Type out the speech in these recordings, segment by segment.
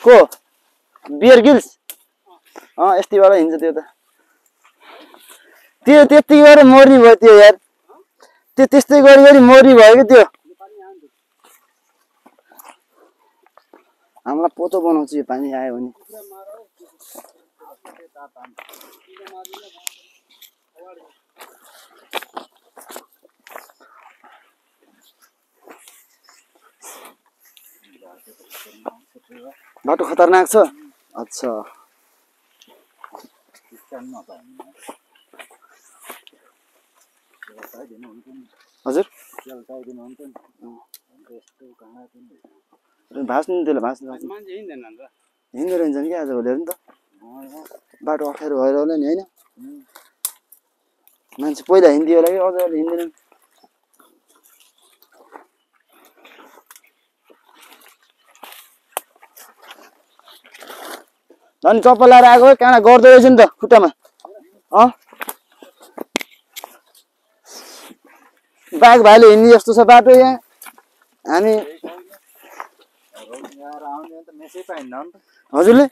को Bear Grylls यस्तैबाट हिँड्छ त्यो त त्यो त्यति गरेर मर्नी भयो त्यो यार त्यो त्यस्तै गरी गरी मर्नी भयो कि त्यो हामीलाई पोतो बनाउँछ यो पानी आयो भने बाटो खतरनाक छ अच्छा हजुर भाँच्नु त्यसले भाँच्नु हिँडेर हिँड्छन् कि आज भोलि हेर्नु त बाटो अप्ठ्यारो भएर होला नि होइन मान्छे पहिला हिँड्थ्यो होला कि अझ अहिले हिँड्दैन झन् चप्पल लाएर आएको कहाँ गर्दो रहेछ नि त खुट्टामा बाघ भाइले हिँड्ने जस्तो छ बाटो यहाँ हामी हजुरले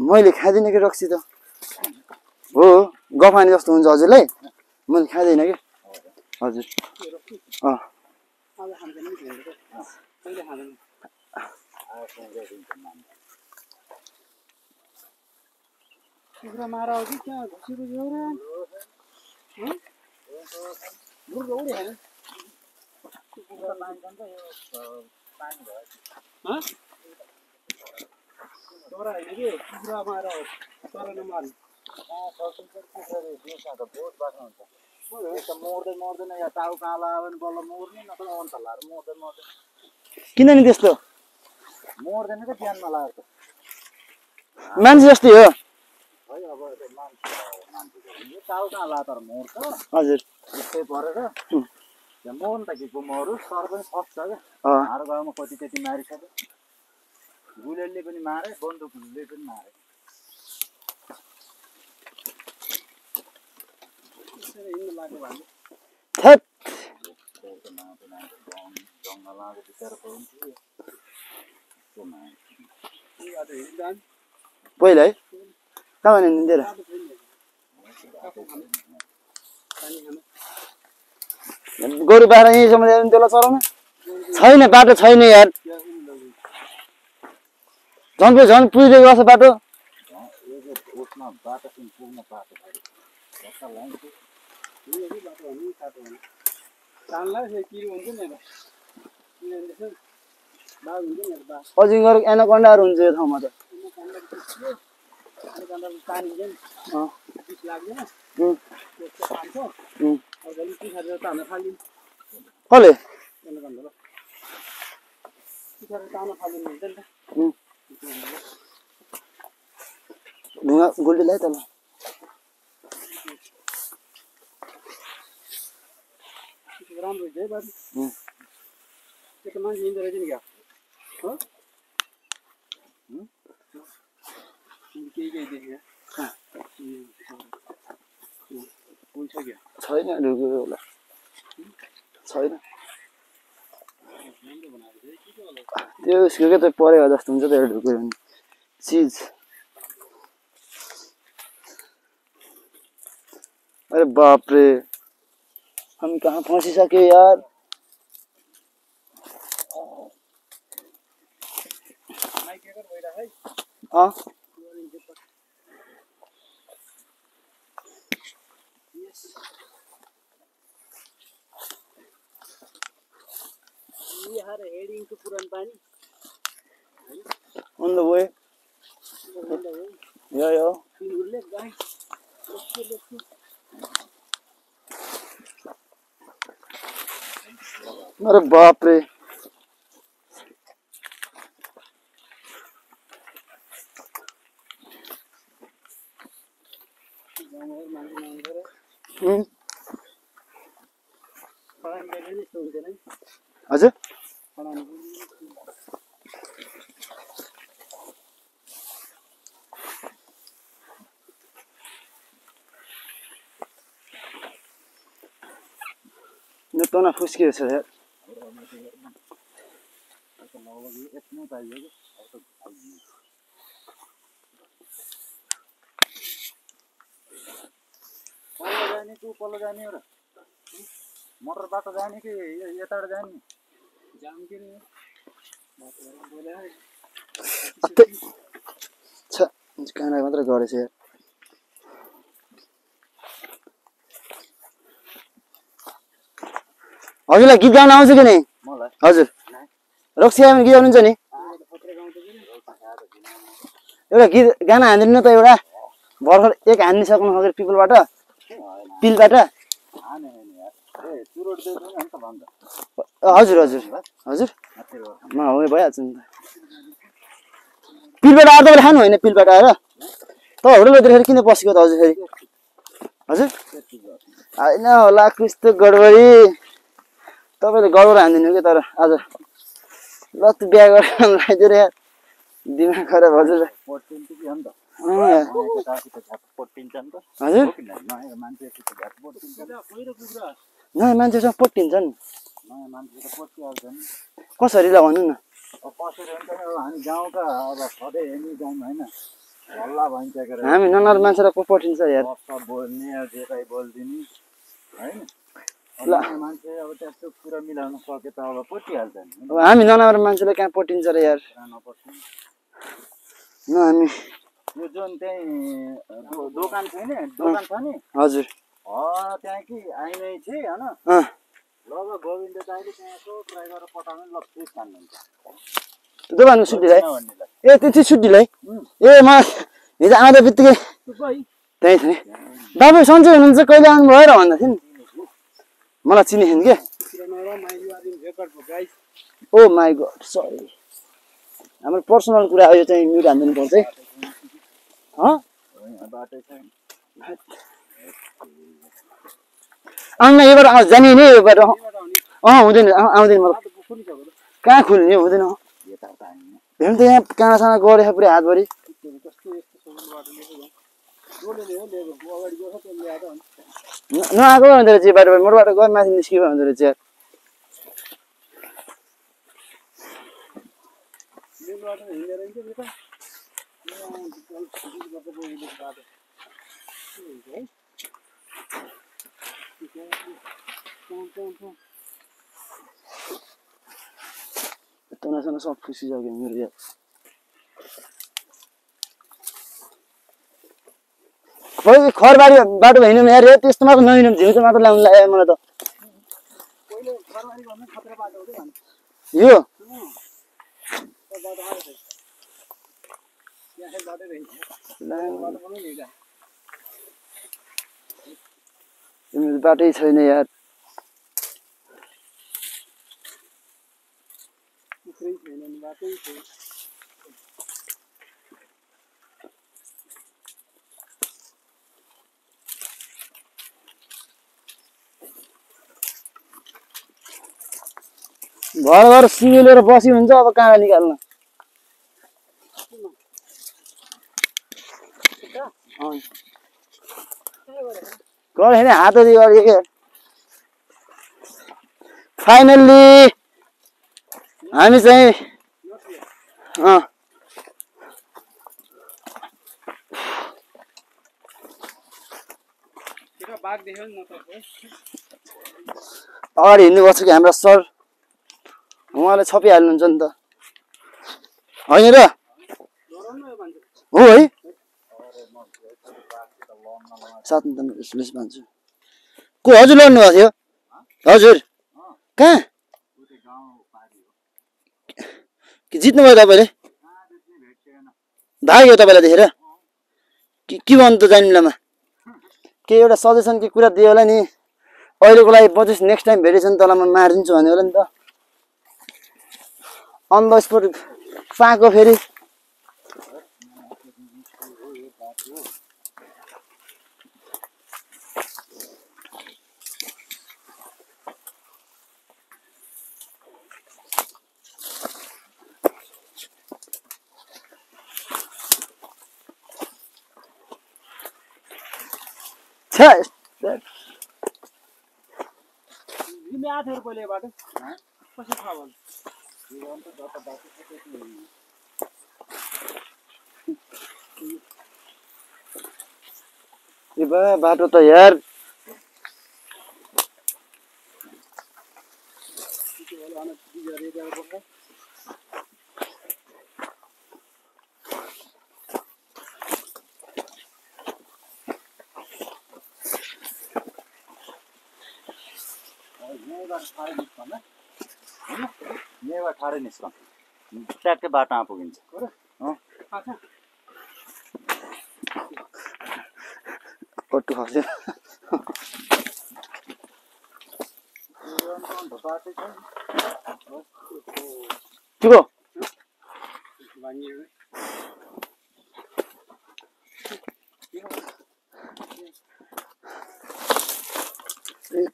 मैले खाँदिनँ कि रक्सी त हो गफानी जस्तो हुन्छ हजुरलाई मैले खाँदिनँ कि हजुर किन नि त्यस्तो मान्छे जस्तै हो हजुर मोहन त के मरु सर पनि सक्छ क्या हाम्रो गाउँमा कति त्यति मारिसक्यो गुलेलले पनि मारे बन्दुकले पनि मारे पहिला है कहाँ हिँडेर गोरु बाख्रा यहीँसम्म ल्याएर त्यसलाई चलाउन छैन बाटो छैन यार झन् पुगिदिएको छ बाटो अजिङ्गर एनाकोन्डाहरू हुन्छ यो ठाउँमा त कसले ढुङ्गा गोल्डीलाई त राम्रो है बाटो त्यो त मान्छे हिँड्दो रहेछ नि क्या हो केही देख्यो छैन ढुकुर होला छैन त्यो उसको के त परेको जस्तो हुन्छ त ढुकुर भने चिज अरे बाप रे हम कहाँ फंसिसक्यो यार heading to Puran Pani on the way yeah अरे बाप रे हजुर तना फुस्किएको छ यार पल्लो जाने कि पल्लो जाने हो र मोटर बाटो जाने कि यताबाट जाने जाम के नि काना मात्र गरेछ यार हजुरलाई गीत गाउन आउँछ कि नै मलाई हजुर रक्सी आयो भने गीत गाउनुहुन्छ नि एउटा गीत गाना हान्दिनु न त एउटा भर्खर एक हानिसक्नु हजुर पिपलबाट पिलबाट हजुर हजुर हजुर म हो भइहाल्छ नि त पिलबाट आएर तपाईँले खानु होइन पिलबाट आएर त होटलतिर किन बसेको त हजुर फेरि हजुर होइन होला कस्तो गडबडी तपाईँले गडबड हानिदिनु कि तर आज ल त बिहा गरेर लगाइदिएर यार दिमाग खराब हजुर हजुर नयाँ मान्छेसँग पट्टिन्छन् कसरी ल भन्नु न हामी गाउँका अब सधैँ हेर्ने जाउँ होइन हल्ला भइन्छ के अरे हामी ननर मान्छेलाई को पट्टिन्छ यार बोल्ने जे पाइ बोलिदिने होइन मान्छे अब त्यस्तो कुरा मिलाउन सके त अब पटिहाल्छ नि अब हामी ननर मान्छेलाई कहाँ पट्टिन्छ र यार न हामी यो जुन चाहिँ दोकान छ नि दोकान छ नि हजुर त्यहाँ कि आइनै छ होइन लग गोविन्द दाइले त्यहाँ यसो ट्राई गरेर पठाउनु ल फ्रिज खानुहुन्छ दोकानको छुट्टीलाई ए त्यो चाहिँ छुट्टीलाई ए म हिजो आउँदा बित्तिकै त्यहीँ छ नि बाबु सन्चै हुनुहुन्छ कहिले आउनुभयो र भन्दा थियो नि मलाई चिनेखेन् के ओ माई गड सरी हाम्रो पर्सनल कुरा हो यो चाहिँ म्युट हानिदिनु पर्छ है आउनु योबाट जाने नि योबाट हुँदैन आउँदैन मलाई कहाँ खुल्ने हुँदैन हेर्नु त यहाँ काँडासाँडा गरेछ पुरै हातभरि नआएको हुँदो रहेछ बाटो मोटो बाटो गएर माथि निस्कियो हुँदो रहेछ यार तनासँग सब फुसिसक्यो मेरो यार खोइ खरबारी बाटो हिँड्नु यार त्यस्तो मात्र नहिँड्नु झिउको मात्र ल्याउनु लाग्यो मलाई त यो बाटै छैन यार घर घर सिँगेलेर बसी हुन्छ अब कहाँ निकाल्न घर होइन हातले गरेको फाइनल्ली हामी चाहिँ अगाडि हिँड्नुपर्छ कि हाम्रा सर उहाँले छपिहाल्नुहुन्छ नि त होइन र हो है साथमा भन्छु को हजुर लड्नु भएको थियो हजुर कहाँ जित्नुभयो तपाईँले भाग्यो तपाईँलाई देखेर के भन्नु त जानिलामा के एउटा सजेसन के कुरा दियो होला नि अहिलेको लागि बजेस नेक्स्ट टाइम भेटेछ नि तँलाई म मारिदिन्छु भन्यो होला नि त अन द स्पोट पाएको फेरि ए बा बाटो त यार यहीँबाट ठाडै निस्कौँ ट्याक्कै बाटोमा पुगिन्छ कट्टु खस्यो चुको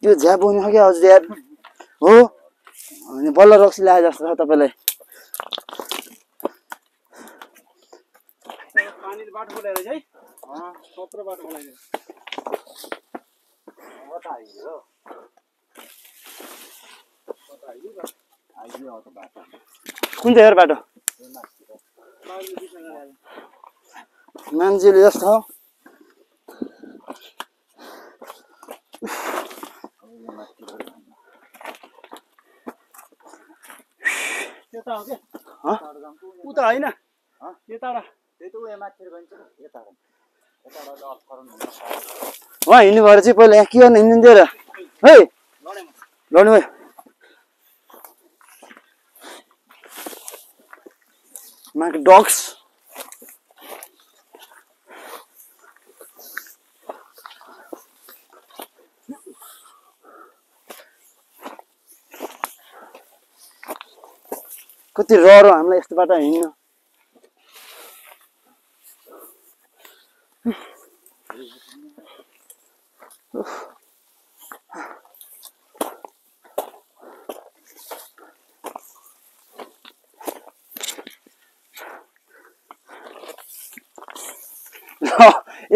त्यो झ्याप हुने हो क्या हजुर यार हो अनि बल्ल रक्सी ल्याए जस्तो छ तपाईँलाई बाटो बोलाएर है 17 बाटो बोलाएर कुन चाहिँ बाटो मान्छेले जस्तो उता होइन यताबाट त्यही त उयो माथि गइन्छ यताबाट उहाँ हिँड्नु भएर चाहिँ पहिला यहाँ के गर्नु हिँड्नु र है लड्नु भयो माको डग्स कति रहर हामीलाई यस्तो बाटो हिँड्नु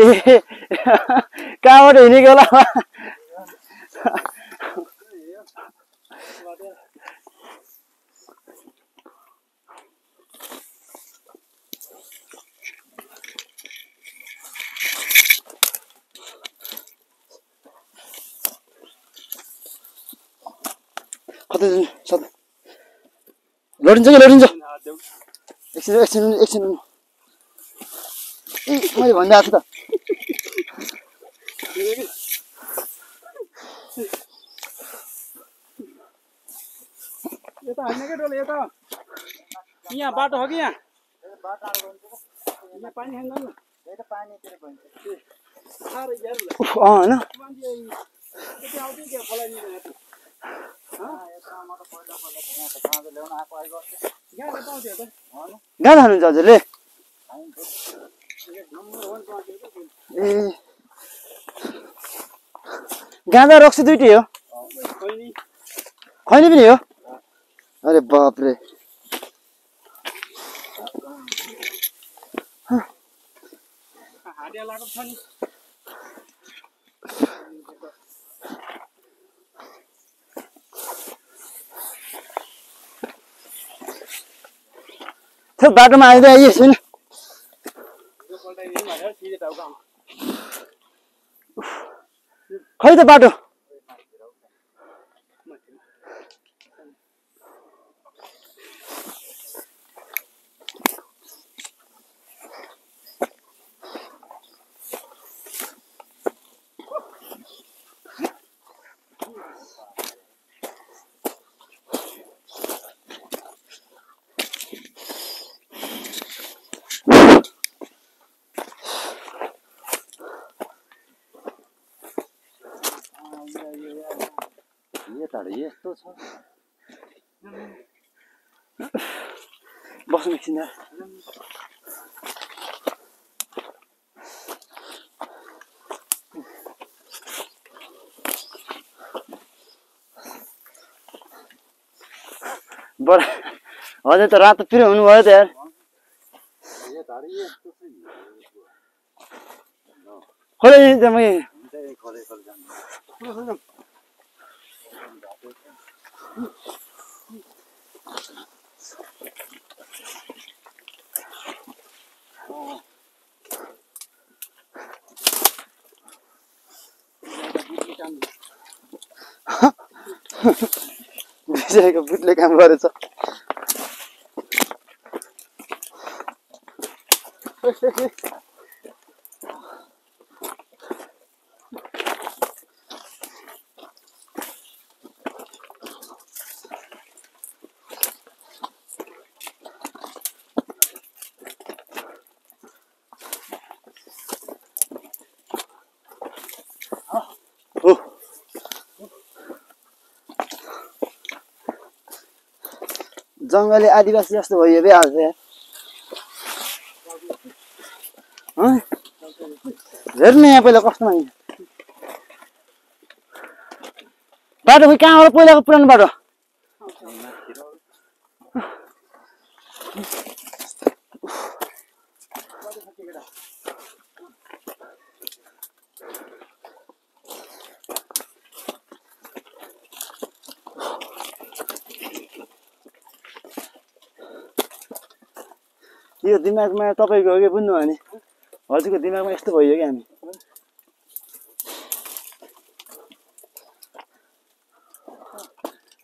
ए कहाँबाट हिँडेको होला कतै लडिन्छ कि लडिन्छ एकछिन एकछिन एकछिन मैले भनिदिएको छु त यता होइन क्या डोले यता यहाँ बाटो हो कि यहाँ पानी खान्छ न पानीतिर होइन गाँदा खानुहुन्छ हजुरले ए गाँदा रक्सी दुइटै हो खैनी पनि हो अरे बापरे त्यो बाटोमा आइदियो आइए छैन खै त बाटो यस्तो छ बस्नु एकछिन बडा हजुर त रातो पिरो हुनुभयो त यार खोले त म विजयको बुटले काम गरेछ जङ्गली आदिवासी जस्तो भयो बे आज हेर्नु यहाँ पहिला कस्तो मान्छ बाटो खोइ कहाँबाट पहिलाको पुरानो बाटो यो दिमागमा तपाईँको हो कि बुझ्नु भने हजुरको दिमागमा यस्तो भयो कि हामी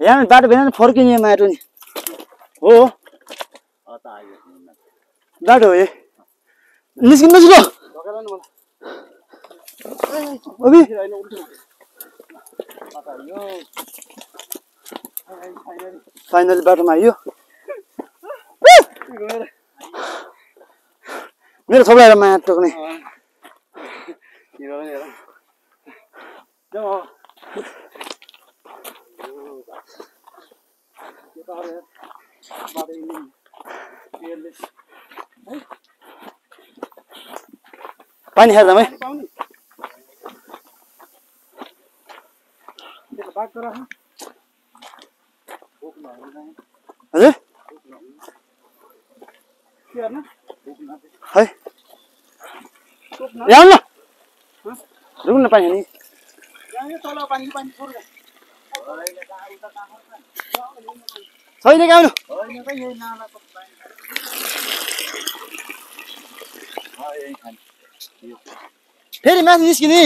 यहाँ बाटो भेट्दैन फर्किने माटो नि हो बाटो हो यो निस्किनु छिटो अभि फाइनली बाटोमा आइयो मेरो छोराएर माया टोक्ने पानी खाएर जाम है हजुर है यहाँ न रुक्न पानी नि छैन क्या आउनु फेरि माथि निस्किने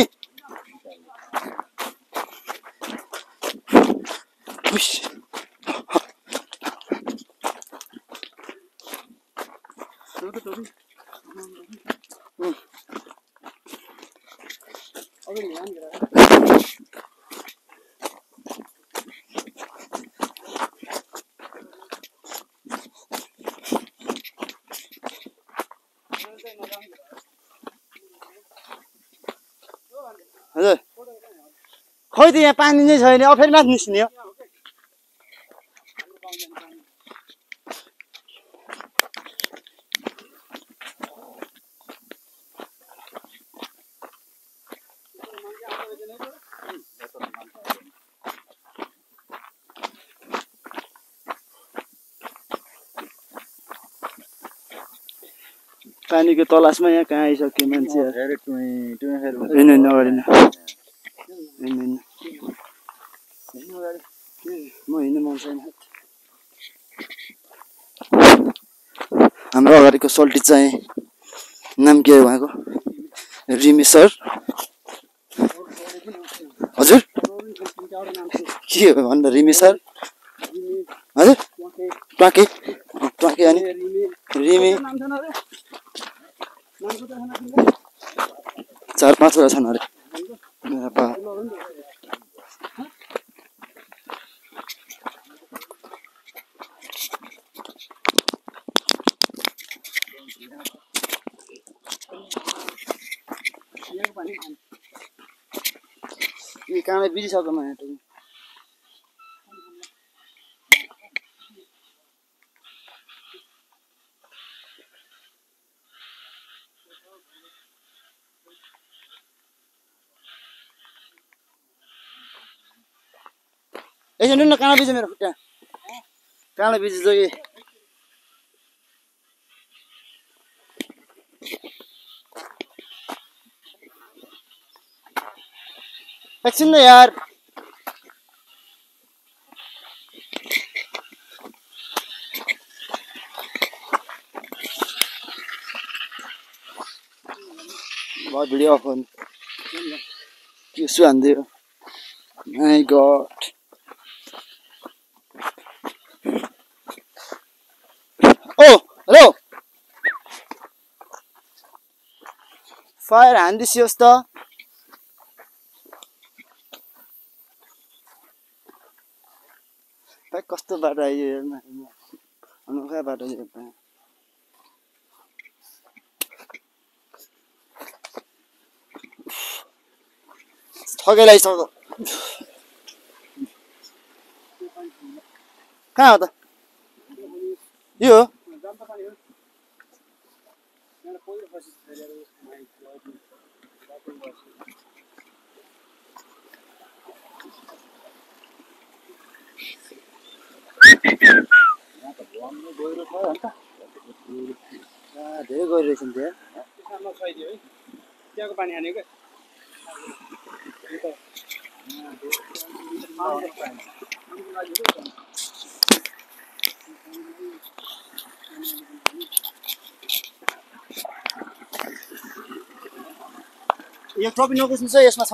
हजुर खै त यहाँ पानी नै छैन अब फेरि माथि निस्किने हो पानीको तलासमा यहाँ कहाँ आइसक्यो मान्छे अगाडि म हिँड्नु मन छैन हाम्रो अगाडिको सल्टी चाहिँ नाम के हो उहाँको रिमी सर हजुर के हो भन्दा रिमी सर हजुर ट्वाके ट्वाके अनि रिमी 4-5 वटा छन् अरे ये कामले बिरिसक्यो म यहाँ त ऐसे नुन काँडा बिज मेरो खुट्टा काँडा बिज जोगी एकछिन न यार बहुत भिडियो अफ गर्नु के सु हान्दियो माई गॉड फायर हान्दिसियोस् त भाइ कस्तो बाटो आइयो हेर्न अनौठा बाटो यो त ठगै लागिसक्यो कहाँ हो त यो हो धेरै गइरहेछ नि त्यहाँ त्यहाँको पानी हाने क्या यो ट्रपी नबुझ्नु चाहिँ यसमा छ